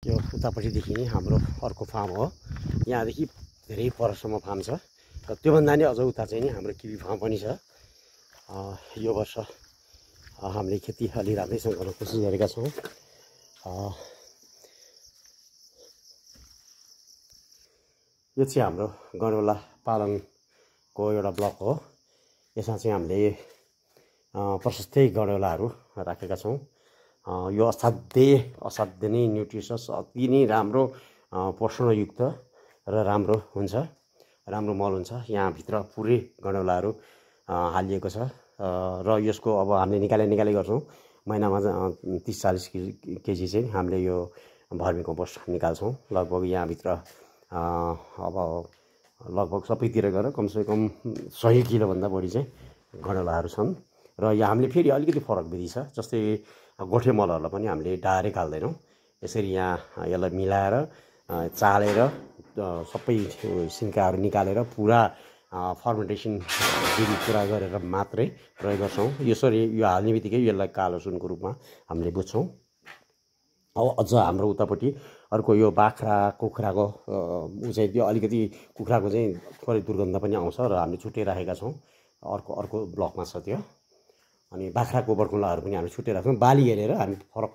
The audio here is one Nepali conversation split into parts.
यो उतापट्टिदेखि नै हाम्रो अर्को फार्म हो। यहाँदेखि धेरै परसम्म फार्म छ र त्योभन्दा नि अझ उता चाहिँ नि हाम्रो किवी फार्म पनि छ। यो वर्ष हामीले खेती अलि राम्रैसँग गर्न कोसिस गरेका छौँ। यो चाहिँ हाम्रो गडौला पालनको एउटा ब्लक हो। यसमा चाहिँ हामीले प्रशस्तै गडौलाहरू राखेका छौँ। यो असाध्य नै न्युट्रिसस, अति नै राम्रो पोषणयुक्त र राम्रो हुन्छ, राम्रो मल हुन्छ। यहाँभित्र पुरै गडौलाहरू हालिएको छ र यसको अब हामीले निकाले गर्छौँ। महिनामा 30-40 केजी चाहिँ हामीले यो भर्मी कम्पोस्ट निकाल्छौँ। लगभग यहाँभित्र अब लगभग सबैतिर गएर कमसेकम 100 किलोभन्दा बढी चाहिँ गडौलाहरू छन्। र यहाँ हामीले फेरि अलिकति फरक विधि छ। जस्तै गोठे मलहरूलाई पनि हामीले डाइरेक्ट हाल्दैनौँ। यसरी यहाँ यसलाई मिलाएर चालेर सबै सिन्काहरू निकालेर पुरा फर्मेन्टेसन विधि पुरा गरेर मात्रै प्रयोग गर्छौँ। यसरी यो हाल्ने बित्तिकै यसलाई कालो सुनको रूपमा हामीले बुझ्छौँ। अब अझ हाम्रो उतापट्टि अर्को यो बाख्रा कुखुराको ऊ चाहिँ त्यो अलिकति कुखुराको चाहिँ थोरै दुर्गन्ध पनि आउँछ र हामीले छुट्टै राखेका छौँ। अर्को ब्लकमा छ त्यो। अनि बाख्रा गोबर कुँडाहरू पनि हामीले छुट्टै राख्छौँ। बाली हेरेर हामी फरक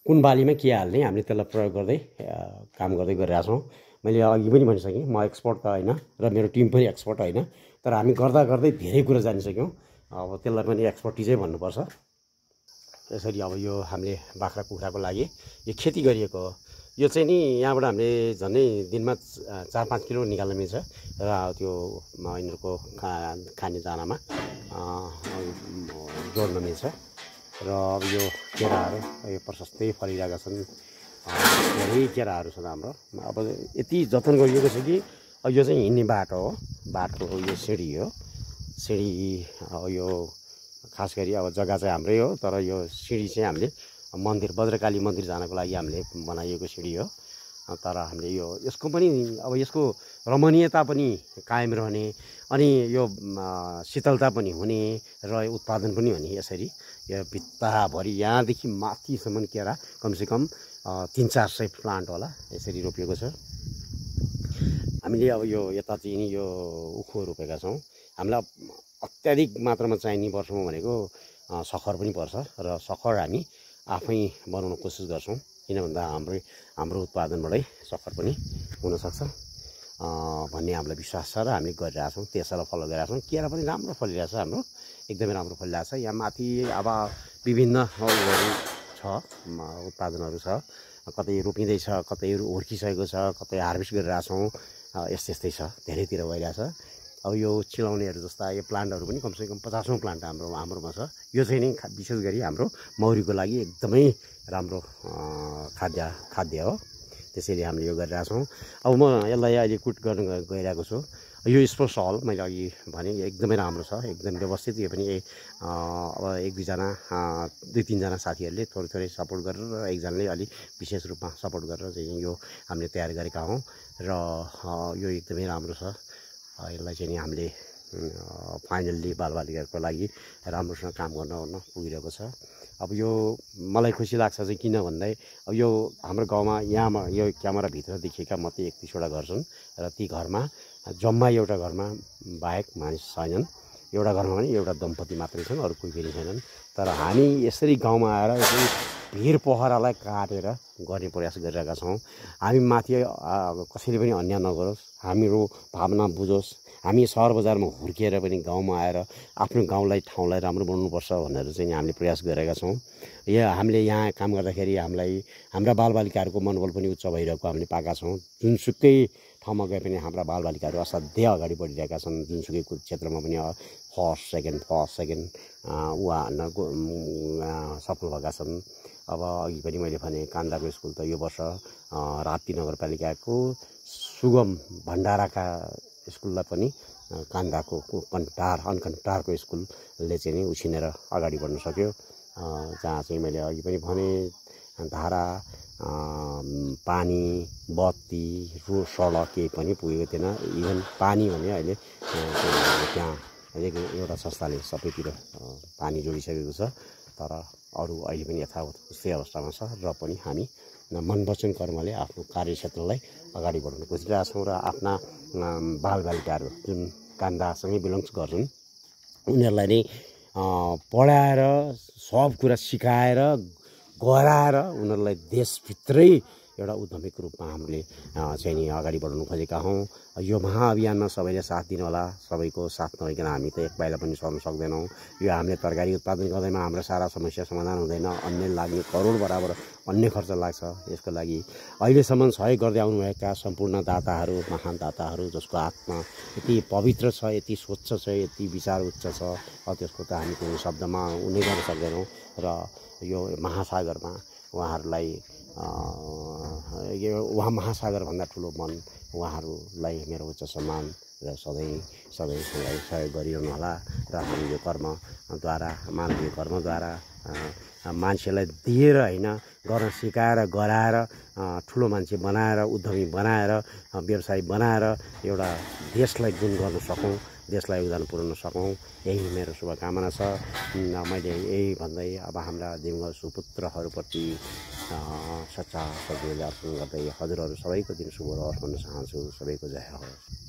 कुन बालीमा के हाल्ने हामीले त्यसलाई प्रयोग गर्दै काम गर्दै गरिरहेको छौँ। मैले अघि पनि भनिसकेँ, म एक्सपर्ट त होइन र मेरो टिम पनि एक्सपर्ट होइन, तर हामी गर्दा गर्दै धेरै कुरा जानिसक्यौँ। अब त्यसलाई पनि एक्सपर्टिजै भन्नुपर्छ। यसरी अब यो हामीले बाख्रा कुखुराको लागि यो खेती गरिएको हो। यो चाहिँ नि यहाँबाट हामीले झन्डै दिनमा 4-5 किलो निकाल्न मिल्छ र त्यो यिनीहरूको खाने दानामा जोड्न मिल्छ। र अब यो केराहरू यो प्रशस्तै फलिरहेका छन्। धेरै केराहरू छन् हाम्रो। अब यति जतन गरिएको छ कि यो चाहिँ हिँड्ने बाटो हो, बाटो यो सिँढी हो। सिँढी यो खास गरी अब जग्गा चाहिँ हाम्रै हो, तर यो सिँढी चाहिँ हामीले मन्दिर भद्रकाली मन्दिर जानको लागि हामीले बनाइएको सिँढी हो। तर हामीले यो यसको पनि अब यसको रमणीयता पनि कायम रहने, अनि यो शीतलता पनि हुने र उत्पादन पनि हुने। यसरी यो भित्ताभरि यहाँदेखि माथिसम्म केरा कमसेकम 300-400 प्लान्ट होला यसरी रोपिएको छ। हामीले अब यो यता चाहिँ नि यो उखु रोपेका छौँ। हामीलाई अत्याधिक मात्रामा चाहिने वर्षमा भनेको सखर पनि पर्छ र सखर हामी आफै बनाउन कोसिस गर्छौँ। किन भन्दा हाम्रो उत्पादनबाटै सखर पनि हुनसक्छ भन्ने हामीलाई विश्वास छ र हामी गरिरहेछौँ। त्यसैलाई फलो गरिरहेछौँ। केरा पनि राम्रो फलिरहेछ हाम्रो, एकदमै राम्रो फलिरहेछ। यहाँ माथि अब विभिन्न उयोहरू छ, उत्पादनहरू छ। कतै रोपिँदैछ, कतै हुर्किसकेको छ, कतै हार्भेस्ट गरिरहेछौँ। यस्तै छ, धेरैतिर भइरहेछ। अब यो चिलाउनेहरू जस्ता यो प्लान्टहरू पनि कमसेकम 50औँ प्लान्ट हाम्रोमा छ। यो चाहिँ नि विशेष गरी हाम्रो मौरीको लागि एकदमै राम्रो खाद्य हो। त्यसैले हामीले यो गरिरहेछौँ। अब म यसलाई अहिले कुट गर्न गइरहेको छु। यो स्पोर्ट्स हल मैले अघि भने एकदमै राम्रो छ, एकदम व्यवस्थित। यो पनि अब 2-3जना साथीहरूले थोरै सपोर्ट गरेर र एकजनाले अलिक विशेष रूपमा सपोर्ट गरेर चाहिँ यो हामीले तयार गरेका हौँ र यो एकदमै राम्रो छ। यसलाई चाहिँ नि हामीले फाइनल्ली बालबालिकाहरूको लागि राम्रोसँग काम गर्न पुगिरहेको छ। अब यो मलाई खुसी लाग्छ चाहिँ किन भन्दै, अब यो हाम्रो गाउँमा यहाँमा यो क्यामेराभित्र देखिएका मात्रै 31वटा घर छन् र ती घरमा जम्मा एउटा घरमा बाहेक मानिस छैनन्। एउटा घरमा पनि एउटा दम्पति मात्रै छन्, अरू कोही पनि छैनन्। तर हामी यसरी गाउँमा आएर यसरी भिर पोखरालाई काटेर गर्ने प्रयास गरिरहेका छौँ। हामी माथि कसैले पनि अन्याय नगरोस्, हाम्रो भावना बुझोस्। हामी सहर बजारमा हुर्किएर पनि गाउँमा आएर आफ्नो ठाउँलाई राम्रो बनाउनुपर्छ भनेर चाहिँ हामीले प्रयास गरेका छौँ। हामीले यहाँ काम गर्दाखेरि हाम्रा बालबालिकाहरूको मनोबल पनि उच्च भइरहेको हामीले पाएका छौँ। जुनसुकै ठाउँमा गए पनि हाम्रा बालबालिकाहरू असाध्यै अगाडि बढिरहेका छन्। जुनसुकै क्षेत्रमा पनि फर्स्ट सेकेन्ड सफल भएका छन्। अब अघि पनि मैले भने कान्दाको स्कुल त यो वर्ष राप्ती नगरपालिकाको सुगम भण्डाराका स्कुललाई पनि कान्दाको अनकन्टारको स्कुलले चाहिँ नि उछिनेर अगाडि बढ्न सक्यो। जहाँ चाहिँ मैले अघि पनि भने धारा, पानी, बत्ती, सडक केही पनि पुगेको थिएन। इभन पानी भने अहिले त्यहाँ एउटा संस्थाले सबैतिर पानी जोडिसकेको छ। तर अरू अहिले पनि यथावत उस्तै अवस्थामा छ र पनि हामी मन वचन कर्मले आफ्नो कार्यक्षेत्रलाई अगाडि बढाउन खोजिरहेका छौँ र आफ्ना बालबालिकाहरू जुन कान्दासँगै बिलोङ्स गर्छन् उनीहरूलाई नै पढाएर सब कुरा सिकाएर गराएर उनीहरूलाई देशभित्रै एउटा उद्यमिक रूपमा हामीले चाहिँ नि अगाडि बढाउन खोजेका हौँ। यो महाअभियानमा सबैले साथ दिनु होला। सबैको साथ नभइकन हामी त एक पाइला पनि सर्न सक्दैनौँ। यो हामीले तरकारी उत्पादन गर्दैमा हाम्रो सारा समस्या समाधान हुँदैन। अन्य लाग्ने करोड बराबर अन्य खर्च लाग्छ। यसको लागि अहिलेसम्म सहयोग गर्दै आउनुभएका सम्पूर्ण दाताहरू, महान दाताहरू जसको आत्मा यति पवित्र छ, यति स्वच्छ छ, यति विचार उच्च छ, त्यसको त हामी कुनै शब्दमा उनी गर्न सक्दैनौँ। र यो महासागरमा उहाँहरूलाई यो उहाँ महासागरभन्दा ठुलो मन, उहाँहरूलाई मेरो उच्च सम्मान र सधैँ सहयोग गरिरहनु होला। र हामी यो कर्मद्वारा, मानवीय कर्मद्वारा मान्छेलाई दिएर होइन, गर्न सिकाएर गराएर ठुलो मान्छे बनाएर, उद्यमी बनाएर, व्यवसायी बनाएर एउटा देशलाई गुण गर्न सकौँ, देशलाई योगदान पुर्याउन सकौँ, यही मेरो शुभकामना छ। मैले यही भन्दै अब हाम्रा दिवंगत सुपुत्रहरूप्रति सच्चा श्रद्धाञ्जली अर्पण गर्दै हजुरहरू सबैको दिन शुभ रहोस् भन्न चाहन्छु। सबैको जय होस्।